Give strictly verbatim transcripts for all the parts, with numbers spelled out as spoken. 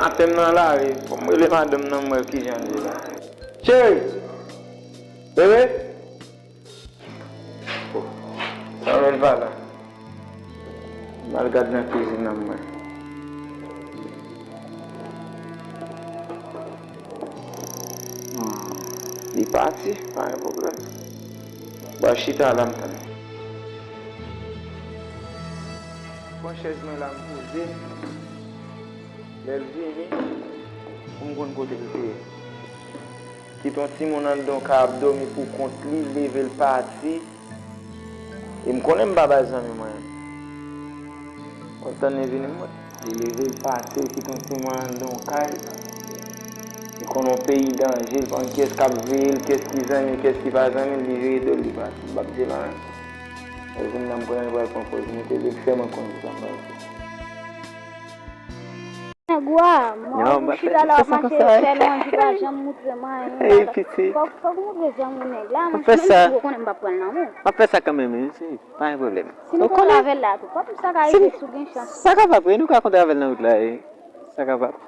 Maten m nan lari, fò m rele madanm nan m wè kijan l ye la. Cheri! Bebe! Oh, sa wè l pa la. M al gad nan kizin nan m wè. Hmm, li pati, pa gen pwoblèm. Bon, chita la m tann. Pran chèz mwen la m poze. Lè l vini, pou m konn kote l te ye. Kite yon timoun anndan yon kay ap dòmi pou kont li, leve l pati. E m konnen m pa bay zanmi mwen. Mwen tann li vini m wè. Li leve l pati, l kite yon timoun anndan yon kay. Li konn yon peyi danje, l pa konn kiyès k ap veye l, kiyès ki zanmi l, kiyès ki pa zanmi l, li vire do l, li pati. M p ap di l anyen. Lè l vin la, m konnen l pral pran pòz mete l, li fè mwen konn kisa m pral fè. Nèg wa, mwen, ou chita la w ap mache, fè lwanj, ou pa janm moutre m anyen. Ey, piti. Fòk, fòk ou moutre zanmi w nèg la, m ap fè sa. Ou konnen m p ap pran l nan men w. M ap fè sa kanmenm, wi, si, pa gen pwoblèm. Si nou kontre avè l la tou, fòk m sa ka rive si w gen chans. Sa kapab, wi, nou ka kontre avè l nan wout la, wi. Sa kapab.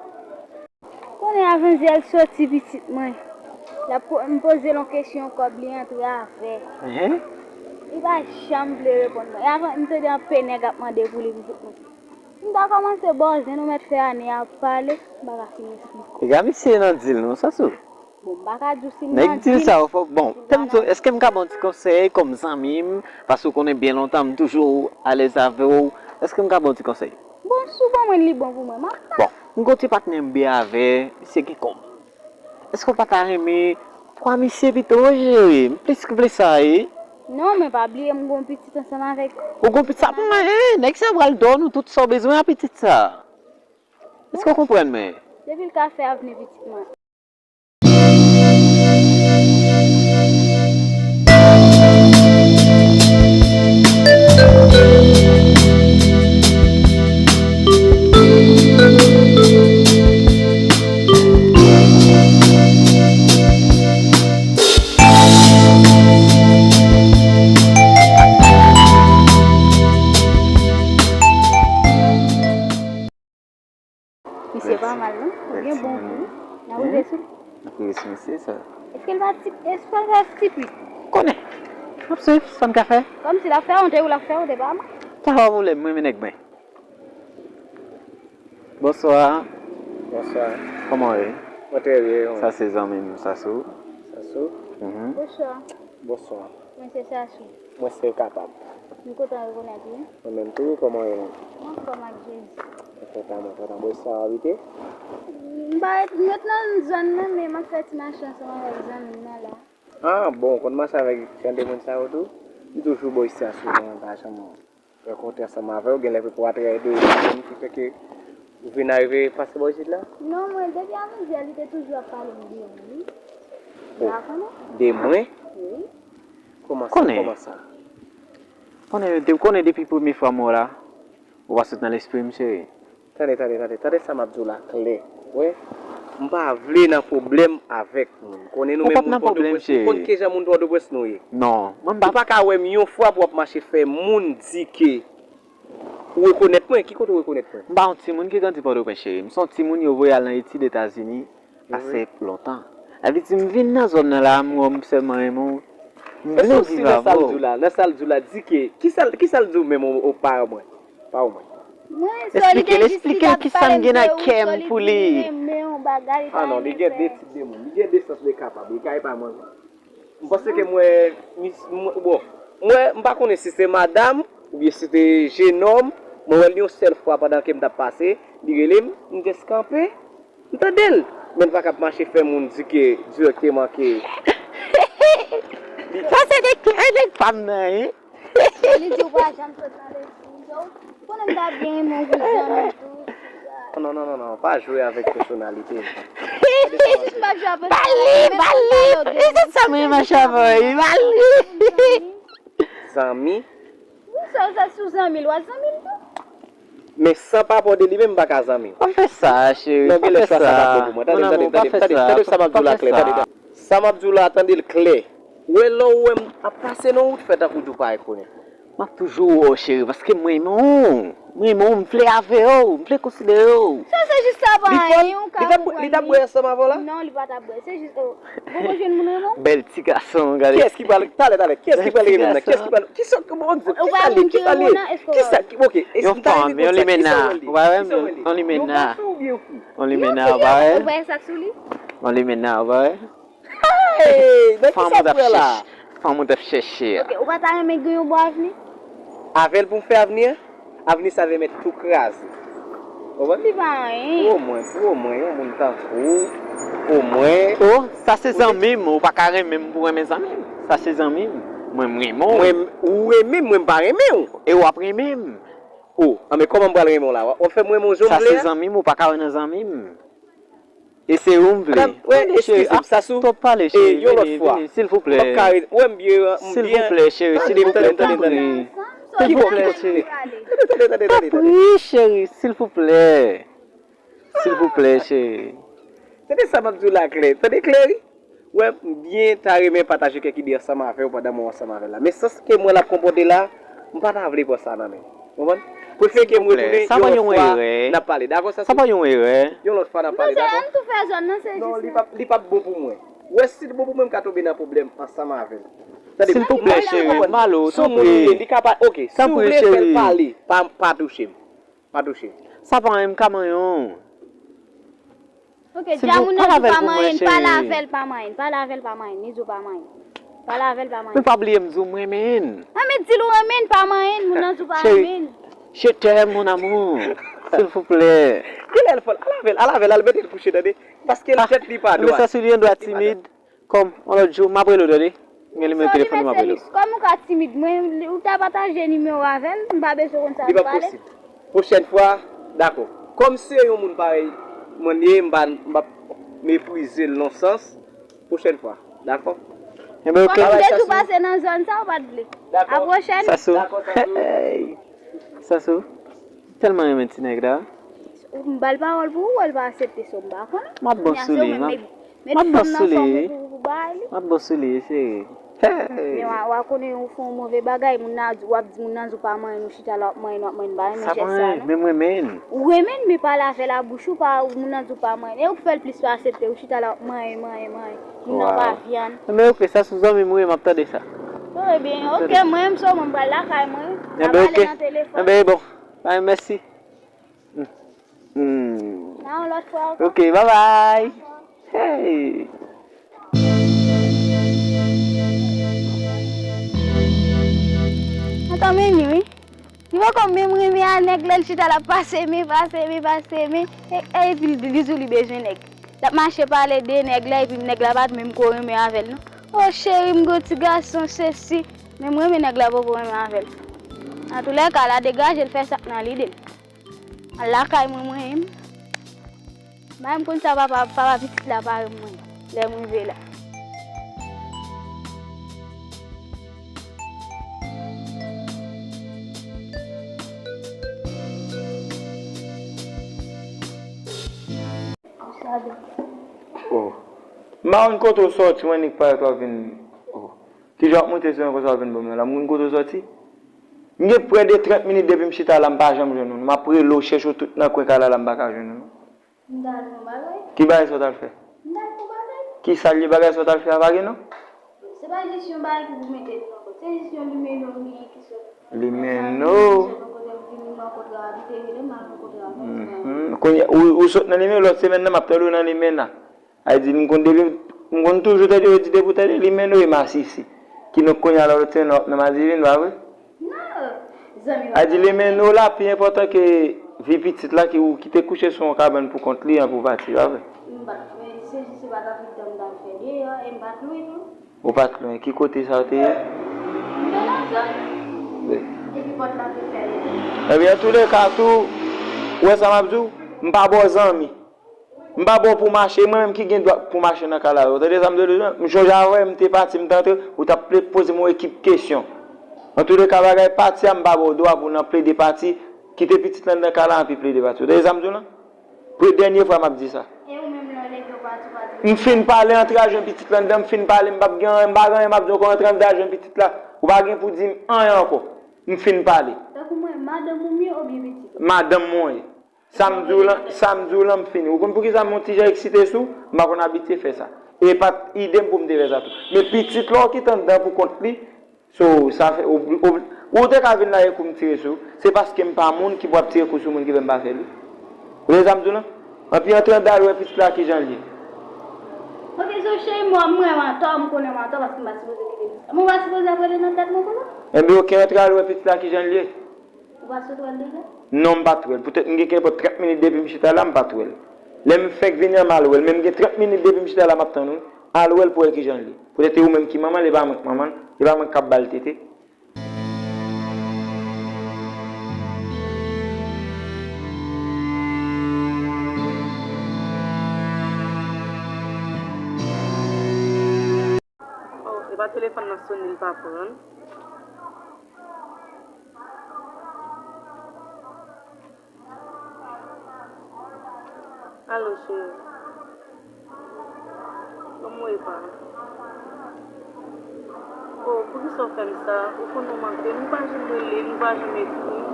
Konnen avan yè l soti pitit mwen. L ap po-, m poze l yon kesyon kòb li antre avè. Li pa janm vle reponn mwen. E avan m tande anpe nèg ap mande pou li pou fout mwen. M ta kòmanse ba w zen, ou mèt fè ane a ap pale, m pa ka fin esplike w. Piga misye nan dil non, Sassou. Bon, m pa ka di w si m nan dil. Nèg dil sa yo fò, bon, tèm di w, èske m ka ba w ti konsèy kòm zanmi m, paske w konnen byen lontan m toujou alèz avè w, èske m ka ba w ti konsèy? Bon, si w ban mwen li bon pou mwen, m ap ba. Bon, m gon ti patnè m byen avè, misye gen kòb. Èske w pa ta renmen pran misye pito, cheri? M plis k vle sa, wi. Non, men pa bliye m gon pitit ansanm avèk. Ou gon pitit sa pou mwen, nèg sa pral do nou tout sa w bezwen a pitit sa. Èske w konprann mwen? Depi l ka fè avni pitit mwen. Misye pa mal non, ou gen bon gou. N ap rive sou l. N ap rive sou misye sa. Èske l pa ti, èske l pa ti pit? Konnen. M ap swiv, sa n ka fè. Kòmsi l ap fè onte ou l ap fè onte pa mal. Pa gen pwoblèm, mwen men nèg mwen. Bonswa. Bonswa. Kòman w ye? Mwen trè byen, e ou? Sa se zanmi m, Sassou. Sassou? Mhm. Bonswa. Bonswa. Mwen se Sassou. Mwen se Kapab. M kontan rekonèt ou. Mwen menm tou, kòman w ye menm? M anfòm ak Jezi. Mwen kontan, mwen kontan. Bò sa w abite? M pa ret, m ret nan zòn nan, men m ap fè ti mache ansanm avèk zanmi m nan la. Ah, bon, w konn mache avèk jan de moun sa yo tou? M toujou bò isi a souvan, m pa janm rankontre ansanm avè w, genlè se pou atrè de moun ki fè ke ou vin arive pase bò isit la? Non, mwen, depi avan yè, li te toujou ap pale m de ou, wi. Oh, de mwen? Wi. Kòman sa? Konnen. Kòman sa? Konnen, de-, konnen depi premye fwa m wè w la, ou pa sot nan lespri m, cheri. Tande, tande, tande, tande sa m ap di w la klè. Wè, m pa vle nan pwoblèm avèk moun. Konnen nou menm moun Pòtoprens, nou konn kijan moun Pòtoprens nou ye. Non, mwen m pa. Ou pa ka wè m yon fwa pou w ap mache fè moun di ke ou rekonèt mwen. Ki kote ou rekonèt mwen? M pa yon timoun ki grandi Pòtoprens, cheri. M se yon timoun yo voye al nan etid Etazini. Ase lontan. Sa vle di m vin nan zòn nan la, m wè m sèlman renmen w. M vle viv avè w. Nan sa l di w la, nan sa l di w la, di ke, kisa l, kisa l di w menm o, o paran mwen? Paran mwen. Esplike l, esplike l kisa m gen nan kè m pou li. Ah non, li gen de tip de moun. Li gen de sans de kapab. Li ka epa mwen. M panse ke mwen, mis-, mwen, bon, mwen, m pa konnen si se madanm, oubyen si se jenòm, mwen wè l yon sèl fwa pandan ke m t ap pase, li rele m, m jis kanpe, m tande l, men l pa ka ap mache fè moun di ke dirèkteman ke. Sa se de klè nèg pa m nan, wi. Li di w pa janm sot nan lespri m, konnen m ta byen renmen w pou zanmi tou. Non, non, non, non, non, pa jwe avèk pèsonalite m. Li di m pa jwe avèk pèsonalite m. Bali, bali, li di sa mwen mache avè w, bali. Zanmi? Wi, sa, sa sou zanmi l, w a zanmi l tou. Men san pa pòde li menm, m pa ka zanmi w. Pa fè sa, cheri, pa fè sa. Non, genlè chwa sa pa bon pou mwen. Tande, tande, tande, tande, tande sa m ap di w la klè, tande, tande. Sa m ap di w la, tande l klè. Ou wè lè w wè m ap pase nan wout, fè tankou w di w pa rekonèt mwen. M ap toujou wè w, cheri, paske mwen renmen w. M renmen w, m vle avè w, m vle konsidere w. Sa se jis sa, pa anyen, ou ka konprann li. Li t ap bwè ansanm avè w la? Non, li pa t ap bwè. Se jis, oh, ou poko jwenn moun renmen w? Bèl ti gason, gade. Kiyès ki pral, talè, talè, kiyès ki pral renmen nan? Kiyès ki pral, kisa, bon, kisa li, kisa li ye? Kisa ki, ok, yon fanm, yon limena, ou pa wè, yon limena, yon limena, ou pa wè? Ou pa wè sa k sou li? Yon limena, ou pa wè? Hey, nan ki sa pran la? Fanm ou t ap chèche a. Ok, ou pa ta renmen gen yon bon avni? Avè l pou m fè avni an? Avni sa vle mèt tou kraze. Ou konprann? Li pa anyen. Pou omwen, pou omwen, yon moun tankou ou, omwen. Oh, sa se zanmi m, ou pa ka renmen m pou renmen zanmi m. Sa se zanmi m. Mwen, m renmen w. Mwen, ou renmen m, mwen, m pa renmen w. E w ap renmen m. Oh, anben kòman m pral renmen w la? W ap fè m renmen w jan m vle a? Sa se zanmi m, ou pa ka wè nan zanmi m. E se ou m vle. Tande, cheri, ap twòp pale, cheri, vini, vini, silvouplè. Silvouplè, cheri, silvouplè, tanpri. Silvouplè, cheri. Tanpri, cheri, silvouplè. Silvouplè, cheri. Tande sa m ap di w la klè. Tande klè, wi. Wè, m byen ta renmen pataje kèk ide ansanm avè w pandan mwen ansanm avè l la. Men sans ke m wè l ap konpòte la, m pa ta vle pran sa nan men l. Konprann? Prefere ke m retounen yon lòt fwa, n ap pale. Dakò, sa se yon lòt fwa n ap pale, dakò? Ann tou fè zòn nan, se jis li p ap, li p ap bon pou mwen. Wè, si l bon pou mwen, m ka tonbe nan pwoblèm ansanm avè l. Tande, silvouplè, cheri, m ale w, tanpri. Se yon moun li ye, li ka pa, ok, si w vle fè l pale, pa, pa touche m. Pa touche. Sa pa anyen, m ka manyen w. Ok, di a moun nan di w pa manyen, pale avè l pa manyen, pale avè l pa manyen, li di w pa manyen. Pale avè l pa manyen. Men pa bliye m di w m renmen l. An, men di l ou renmen l pa manyen, moun nan di w pa renmen l. Je t'aime, mon amour. Silvouplè. Kilè l fò l? Al avè l, al avè l, al mete l kouche, tande. Paske l tèt li pa dwat. Men sa sou li an dwa timid. Kòm, yon lòt jou, m ap rele w, tande. M gen nimewo telefòn li, m ap rele w. Kòm ou ka timid, mwen, ou ta pataje nimewo avè l, m pa bezwen konn sa li pale. Li p ap posib. Pwochèn fwa, dakò. Kòm se yon moun parèy mwen ye, m pa, m p ap meprize l nan sans. Pwochèn fwa, dakò? Enben, ok. Kòm m te di w pase nan zòn sa, ou pa t vle. Dakò. A pwochèn. Sasou. Dakò, Sasou. Hey. Sasou. Tèlman renmen ti nèg la. M ba l pawòl pou ou, wè l pa aksepte sa, m pa konnen. M ap bon sou li, m ap, m ap bon sou li. M ap bon sou li, cheri. Hey! Men w a, w a konnen ou fè yon move bagay, moun nan di, w ap di moun nan di w pa manyen, ou chita la w ap manyen, w ap manyen, m pa renmen chèch sa non. Sa pa anyen, men m renmen l. Ou renmen l, men pale avè l a bouch ou, pa, moun nan di w pa manyen. E ou k fè l plis pa aksepte, ou chita la w ap manyen, manyen, manyen. Moun nan pa vyann. Enben, ok, Sasou, zanmi m ou ye, m ap tande sa. Bon, ebyen, ok, mwen menm sou mwen, m pral lakay mwen. Enben, ok. Enben, bon. Bay, mèsi. Hmm. Nan yon lòt fwa ankò. Ok, bye bye. Hey. Antan men li, wi. Li poko menm renmen a nèg la, l chita l ap pase men, pase men, pase men. E, e, epi li, li di w li bezwen nèg. L ap mache pale de nèg la, epi nèg la pa t menm ko renmen avè l, non. O cheri m, gon ti gason, sesi. Men m renmen nèg la, poko renmen avè l. Antoulèka, l a degaje l, fè sa k nan lide l. Al lakay mwen, mwen menm. Bay m konn sa papa, papa pitit la pa renmen mwen lè m rive la. Oh. M pa konn kote w sòti, mwen nik parèt w ap vin. Oh. Kijan w ap moute sou mwen konsa w ap vin ban mwen la? M konn kote w sòti? M gen prè de trant minit depi m chita la, m pa janm jwenn ou. M ap rele w, chèche w tout nan kwen kay la, la m pa ka jwenn ou non. M t al fè yon bagay. Ki bagay sa w t al fè? M t al fè yon bagay. Ki sa l ye bagay sa w t al fè a pa gen non? Se pa jis yon bagay ki pou mete nou nan kont. Se jis yon limeno m genyen ki sot. Limeno? Yon kote m vini, m rankontre avè l, te rele m, m al rankontre avè l. Mhm. Kounye a, ou, ou sot nan limeno, lòt semèn nan, m ap tande w nan limena. A di, m konn depi, m konn toujou tande yo di depi w tande limeno e masisi. Kidonk kounye a la w ret nan, nan madivin, pa vre? Non, zanmi. A di limeno la pi enpòtan ke vi pitit la ki ou ki te kouche sou yon kabann pou kont li an pou pati, pa vre? M pa t fè, se jis se pa t anpil tan m t al fè deyò e m pa t lwen tou. Ou pa t lwen, ki kote sa w te ye? M te nan zòn. Wi. Epi pòt la te fèmen. Ebyen, antoulèka tou, ou wè sa m ap di w? M pa ba w zanmi. M pa ba w pou mache, mwen menm ki gen dwa pou mache nan kay la. Ou tande sa m di w la? M chonje avè w, m te pati, m t antre, ou t ap ple-, poze m yon ekip kesyon. Antoulèka, bagay pati a, m pa ba w dwa pou w nan plede pati, kite pitit lan nan kay la, anpi plede pati. Ou tande sa m di w la? Pou dènye fwa m ap di sa. E ou menm, lè w leve, w pati, w pa di. M fin pale, antre al jwenn pitit lan anndan, m fin pale, m p ap gen anyen, m pa gen anyen m ap di w ankò, antre anndan al jwenn pitit la. Ou pa gen pou di m anyen ankò. M fin pale. Tankou mwen, Madanm ou m ye oubyen pitit ou? Madanm mwen wi. Sa m di w lan, sa m di w lan, m fini. Ou konn poukisa m yon ti jan eksite sou? M pa konn abitye fè sa. E pa t ide m pou m te fè sa tou. Men pitit la w kite anndan pou kont li, so, sa fè, ou, ou, ou te ka vin la e kou m tire sou, se paske m pa moun ki pou ap tire kou sou moun ki fè m pa fè l wi. Ou tande sa m di w lan? Anpi antre anndan al wè pitit la kijan l ye. Ok, so cheri, mwen, mwen, m atò, m konnen m atò paske m pa sipoze kite pitit la. Mwen pa sipoze ap rele nan tèt mwen konsa? Enben, ok, antre al wè pitit la kijan l ye. Ou pa sot wè l deja? Non, m pa t wè l. Poutèt m gen kenpòt trant minit depi m chita la, m pa t wè l. Lè m fèk vini an, m al wè l. Men m gen trant minit depi m chita la, m ap tann ou. Al wè l pou w wè kijan l ye. Poutèt e ou menm ki manman l, e pa mwen k manman l, e pa mwen k ap ba l tete. Oh, e pa telefòn nan sone, li pa pran. Alo, cheri. Kòman w ye pa? Oh, poukisa w fè m sa? Ou konn ou manke m, ou pa janm rele m, ou pa janm ekri m.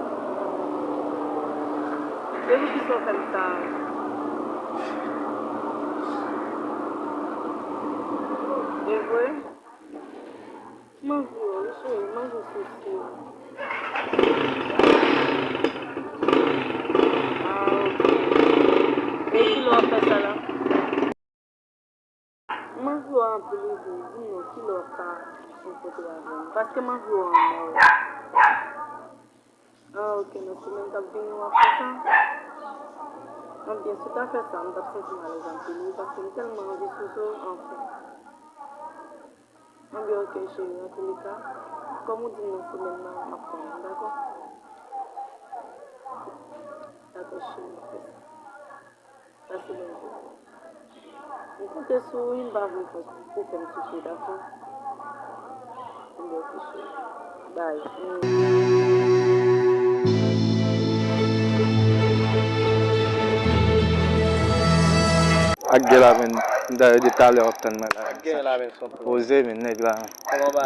E poukisa w fè m sa? E vre? M anvi w wi cheri, m anvi sou sou. Ah, ok. E kilè w ap fè sa la? M anvi w anpil wi, di m non, kilè w ka rankontre avè m. Paske m anvi w anmò. Ah, ok, nan semèn k ap vini w ap fè sa? Anbyen, si w ta fè sa, m t ap santi m alèz anpil wi, paske m tèlman anvi sou sou, anfen. Anbyen, ok, cheri, antouleka, kòm ou di m nan semèn nan, m ap konnen, dakò? Dakò, cheri, m ap fè sa. Pase bèl jounen. M konte sou ou wi, m pa vle fè pou fè m soufri, dakò? Anbyen, ok, cheri. Bye. Ak gè la, men, m ta rete talè w ap tann mwen la. Ak gè la, men, son poze, men, nèg la.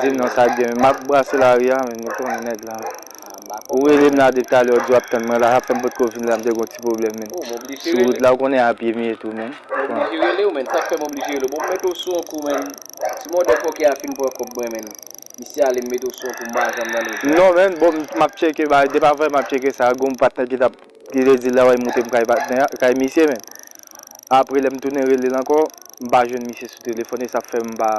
Di m non, sa gen, men, m ap brase lari a, men, nou konnen nèg la. Ou rele m la depi talè, w di w ap tann mwen la, sa fè m potko vin la, m te gon ti pwoblèm, men. Sou wout la, ou konnen a pye m ye tou, men. M oblije rele w, men, sa k fè m oblije rele w. Bon, m mete w sou yon kou, men. Ti mòdèfòkè a fin pran kòb mwen, men. Misye ale m mete w sou yon kou m pa janm tande w di. Non, men, bon, m ap tcheke bagay, depi avè m ap tcheke sa, gon patnè ki t ap, ki te di l ap al moute m kay patnè a, kay misye, men. Apre, lè m tounen rele l ankò, m pa jwenn misye sou telefòn, e sa fè m pa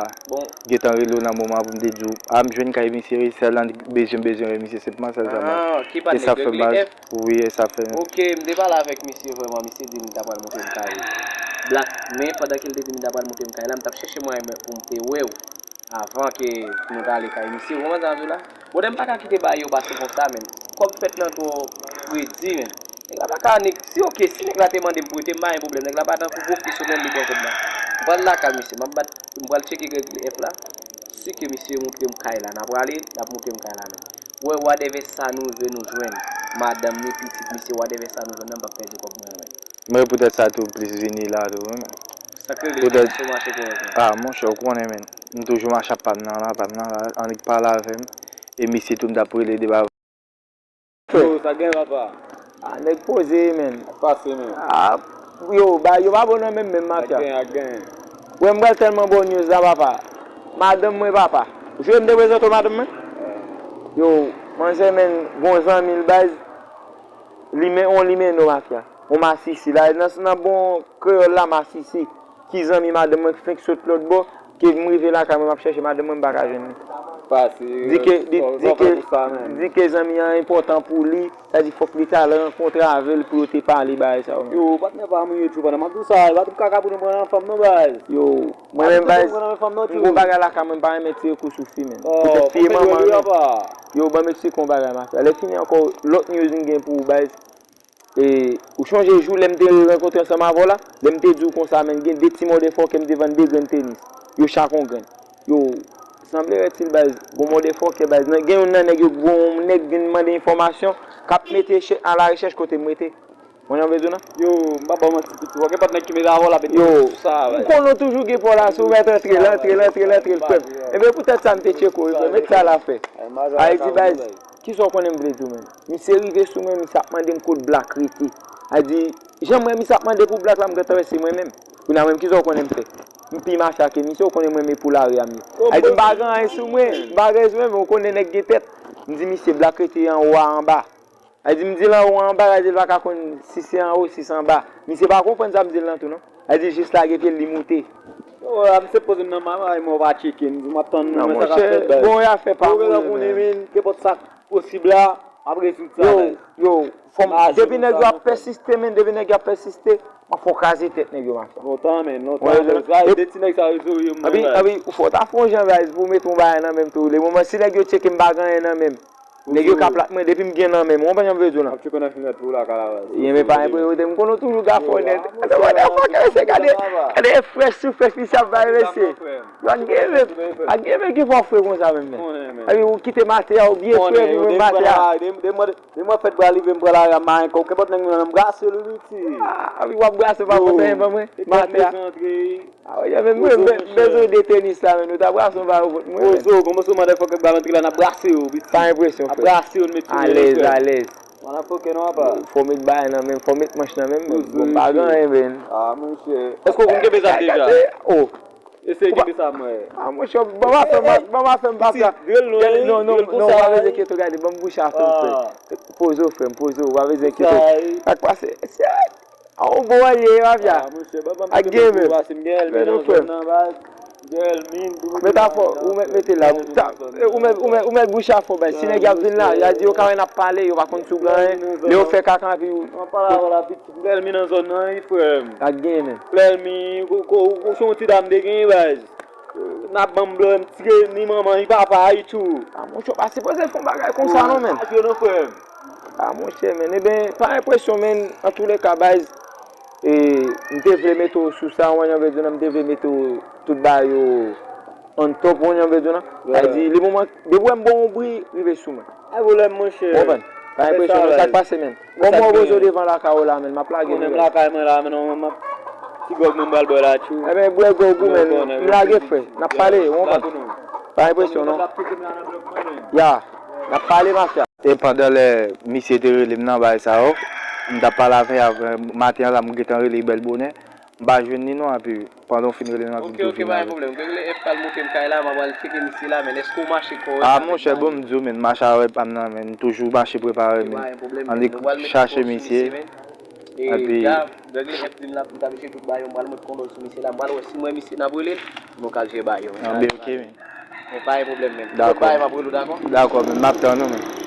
gentan rele w nan moman an pou m te di w, a, m jwenn kay misye, wi, sèl an bezwen, m bezwen wè misye, senpman sèl sa m ap. E sa fè m pa. Wi, e sa fè. Ok, m te pale avèk misye vrèman, misye di m li t ap al moute m kay Black, men pandan ke l te di m li t ap al moute m kay la, m t ap chèche mwayen pou m te wè w. Avan ke nou t ale kay misye, ou konprann sa m ap di w la? Bwodè, m pa ka kite bagay yo pase konsa, menn. Kòb fèt nan twò redi, menn. Nèg la pa ka, nèg, si, ok, si nèg la te mande m prete m, pa gen pwoblèm. Nèg la pa tankou gwo fis yo, menn, li pran kòb la. M pral lakay misye, m ap bat, m pral tcheke Greg F la. Si ke misye montre m kay la, n a prale, l ap montre m kay la, menn. Wè, wadèvè sa nou rive nou jwenn, madanm ni pitit misye, wadèvè sa nou jwenn nan, m p ap pèdi kòb mwen an, menn. Mwen poutèt sa tou m plis vini la tou wi men. Sa k rele vini sou mache kòrèk la? Ah monchè, ou konnen men. M toujou mache ap pa m nan la, pa m nan la, annik pale avè m. E misye tou m t ap rele depi avan. Yo, sa gen papa? Ah nèg poze men. Pase men. Ah yo, ba yo pa bon nan menm menm mafya. Ak gen, ak gen. Wè m pral tèlman ba w news la papa. Madanm mwen papa. Ou sou m te prezante w madanm mwen? Yo, manzè men gon zanmi l baz. Li men on limeno mafya. On masisi. La nan nan bon kreyòl la masisi. Ki zanmi madanm mwen k fenk sot lòt bò, ke m rive lakay mwen m ap chèche madanm mwen m pa ka jwenn li. Di ke di di ke di ke zanmi an enpòtan pou li, sa di fòk li t al rankontre avè l pou yo te pale bagay sa yo. Yo patnè pa m wi yo tjou pandan m ap di w sa, yo pa tout kaka pou nou pran nan fanm non baz. Yo, mwen menm baz, m gon bagay lakay mwen m pa renmen tire kou sou fi menm. Poutèt fi e manman l menm. Yo ban m eksplike yon bagay mafya. Lè fini ankò lòt news m gen pou ou baz. E, ou chonje jou lè m te rankontre ansanm avè w la, lè m te di w konsa menn gen de ti mòdèfòkè m te vann de grenn tenis, yo chak yon grenn. Yo, sanble rètil baz, gon mòdèfòkè baz, nan gen youn nan nèg yo, gon nèg vin mande enfòmasyon, k ap mete chè, alarechèch kote m rete. Ou konprann sa m vle di w nan? Yo, m pa ba w manti piti, w gen patnè ki mete avè w la, men yo, m konnen w toujou gen pa w la, si w mèt antre l, antre l, antre l, antre l, frè m. Enben poutèt sa m te tcheke w wi, frè m, met sa la fè. Ayiti baz. Kisa w konnen m vle di w menm? Misye rive sou mwen, misye ap mande m kot Black rete. A di, jan m wè misye ap mande pou Black la, m gentan wè se mwen menm. Kounye a menm, kisa w konnen m fè? M pi macha ke misye, w konnen mwen menm e pou lari a m ye. A di, m pa gen anyen sou mwen, m pa gen anyen sou mwen, men w konnen nèg gen tèt. M di misye, Black rete anwo a anba. A di, m di l anwo anba, a di l pa ka konn si se anwo, si se anba. Misye pa konprann sa m di l lan tou non. A di, jis lage pye l, li moute. Yo, a, misye poze m nan mama, e mwen w pa tcheke, m di, m ap tann nou, men sa k ap fèt, baz. Bon, y a fè pa mouri, men. Kenpòt sa k posib la, m ap rezoud sa, baz. Yo, yo, fò m, depi nèg yo ap pèsiste, men, depi nèg yo ap pèsiste, m ap fè w kraze tèt nèg yo, mafya. Lontan, men, lontan, baz. Gade de ti nèg sa yo, yo, mwen, baz. Epi, epi, fò w ta fè yon jan, baz, pou w mete yon bagay nan men m tou. Le moman, si nèg yo tcheke m pa gen anyen nan men m. Nèg yo ka plat mwen depi m gen nan men m. Ou konprann jan m vle di w lan? Ap tcheke nan finèt tou la, kalavaz. Yen, men pa enpre yo te, m konnen w toujou gafon nèt. Gade, gade, gade, gade frèch sou frèch, misye ap bay mesye. Yo, ak gen men, ak gen men ki fò fre konsa menm, men. Epi ou kite matè a, ou byen fre, epi mwen matè a. Depi mwen fèt bra live, m pran lari a, m mayen kò, kenpòt nèg m nan, m brase l, wi, piti. Ah, epi w ap brase, w pa pote anyen ban mwen. Matè a. Ah, wi, men mwen, mwen bezwen de tenis la, men nou ta brase yon bagay pou mwen, men. Pozo, kòman se motherfucker k ba l antre la, n ap brase yo, piti. Pa enpresyon, frè. N ap brase yo, n met sou men, frè. Alèz, alèz. Motherfucker, non, apa. Fò w met bagay nan men m, fò w met manch nan men m, men. Bon, m pa gen anyen, men. Ah, monchè. Èske w konn kenbe zam deja? Oh. Eseye kenbe sa, mwen. Ah, monchè, ban m afè m, ban m afè m, papa. Non, non, non, pa bezwen kite w gade, ban m bouche afè m, frè. Pozo, frè m, pozo, pa bezwen kite w. Sa k pase? A yon bon alye, mafya. Ah, monchè, ban m kite pou pase m gen èlmi nan zòn nan, baz. Gen èlmi, m tou mete. Metafò, ou mèt mete la. Ou mèt, ou mèt, ou mèt bouche a fò, baz. Si nèg y ap vin la, y a di yo ka wè n ap pale, yo pa konn si w gen anyen. Lè yo fè kaka, epi yo. An pale avè w la, piti, m gen èlmi nan zòn nan, wi, frè m. Ak gen, men. Plèlmi, ko, ko, ko, se yon ti dam te gen, baz. N ap ban m blan, m tire ni manman, ni papa, wi, tchou. Ah, monchè, w pa sipoze fè yon bagay konsa, non, men. Ak yo, non, frè m. Ah, monchè, men, eben, pa enpresyon, men, antouleka, baz, e, m te vle mete w sou sa, w wè jan m vle di w, m te vle mete w tout bagay yo on top, w wè jan m vle di w, non. Sa vle di, le moman, depi w wè m ba w yon bri, rive sou mwen. Pa gen pwoblèm, monchè. Ou konprann? Pa enpresyon, non, sa k pase, men. Kòman w poze w devan lakay ou la, men, m ap lage nou, men. Konnen m lakay mwen la, men, non, m ap, ti gwòg mwen m pral bwè la, tchou. Eben, bwè gwòg ou, men, m lage, frè. N ap pale, ou konprann? Pa enpresyon, non. Ya, n ap pale, mafya. E pandan lè misye te rele m nan bagay sa yo, m t ap pale avè, avè maten an la, m gentan rele bèl bonè. M pa jwenn li non, epi pandan w fin rele m, m ap vin tou vin avè l. Ok, ok, pa gen pwoblèm. Gade lè F K al montre m kay la, m ap al tcheke misye la, men èske w mache kòrèk avèk bagay yo? Ah, monchè, bon, m di w, men, mache avèk pa m nan, men, m toujou mache prepare, men. Ok, pa gen pwoblèm, men. Ann chache misye. Epi gade lè F di m la pou m ta mete tout bagay yo, m pral mete kondòl sou misye la, m pral wè si m wè misye n ap rele l, nou ka al jere bagay yo, men. Anben, ok, men. Men pa gen pwoblèm, men. Dakò. Tout bagay m ap rele w, dakò? Dakò, men, m ap tann ou, men.